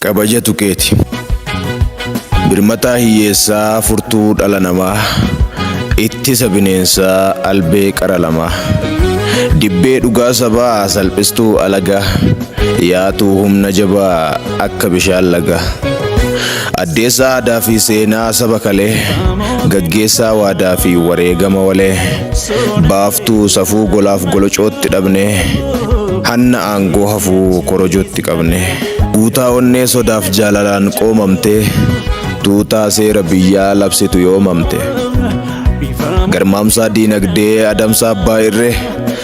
Kabaja tuqeeti. Birmataa hiyyeessaa furtuu dhala namaa. Ittisa bineensaa albee qara lamaa. Dibbee dhugaa sabaa salphistuu alagaa. Yaatuu humna jabaa akka bishaan lagaa. Addeessaa aadaa fi seenaa saba kalee. Gaggeessaa waadaa fi wareegama walee. Baaftuu safuu golaaf golocootti dhabnee. Hanna aangoo hafuu korojootti qabne. Guutaa onnee sodaaf jaalalaan qoomamtee. Tuutaa seera biyyaa labsitu yoomamte. Garmaamsaa diinagdee adamsaa abbaa irree.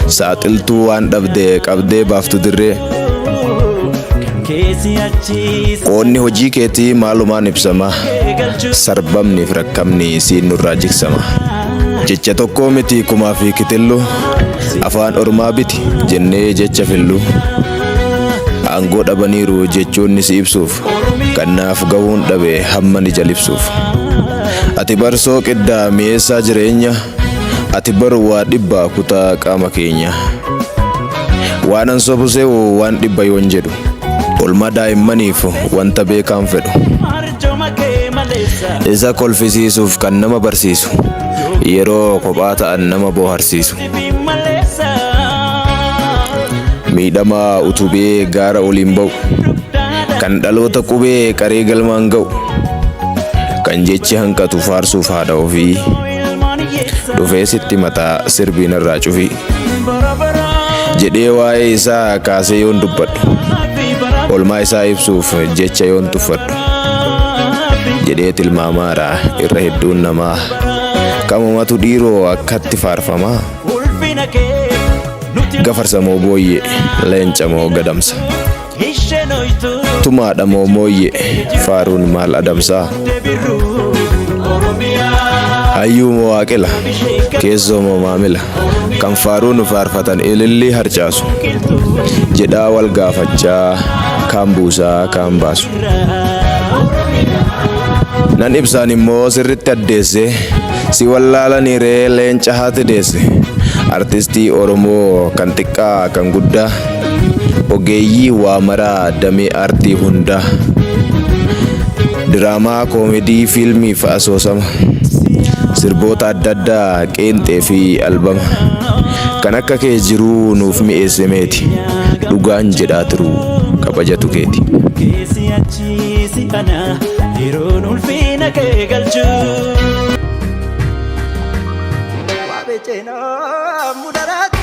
Saaxiltuu waan dhabde qabdee baaftu dirree. Qoonni hojii keetii maalumaan ibsama. Sarbamni fi rakkamni siin nurraa jigsama. Jecha tokkoo miti kumaa fi kitillu. Afaan ormaa biti jennee jecha fillu. Aangoo dhabaniiru jechoonni si ibsuuf. Kan naaf gahuun dhabe hamma ni jalibsuuf. Ati barsoo qiddaa mi'eessaa jireenya. Ati bar waa dhibbaa kutaa qaama keenya. Waan an sobu se'u waan dhibba yoon jedhu. Olmaa daa'immaniif wanta beekaan fedhu. Isa kolfisiisuuf kan nama barsiisu. Yeroo kophaa ta'an nama boharsiisu. Miidhamaa utubee gaara oliin ba'u. Kan dhaloota qubee qaree galmaan ga'u. Kan jechi hanqatu faarsuuf haadha ofii. Dhufee sitti mataa sirbiin irraa cufii. Jedhee waa'ee isaa kaasee yoon dubbadhu. Olmaa isaa ibsuuf jecha yoon tuffadhu. Jedhee tilmaamaara irra hedduun namaa. Kamumatu dhiiroo akkatti faarfamaa. Gafarsa moo booyyee leenca moo gadamsa. Tumaadha moo mooyyee faaruun maal adamsaa. Hayyuu moo waaqila keessoo moo maamila kan faaruu nu faarfatan ilillii harcaasu. Jedhaa wal gaafachaa kaan buusaa kaan baasu. Nan ibsaan immoo sirritti addeesse si wallaalanii ree leenca haati deesse. Artistii Oromoo kan xiqqaa kan guddaa ogeeyyii waa maraa damee aartii hundaa. Diraamaa, koomedii, fiilmii fi asoosama. Sirboota adda addaa qeenxee fi albama. Kan akka kee jiruu nuuf mi'eesse meeti. Dhugaan jedhaa turuu kabajatu keeti. Keessi achi si ana yeroon ulfina kee galchuu. Wabe ceenaa mudaraa.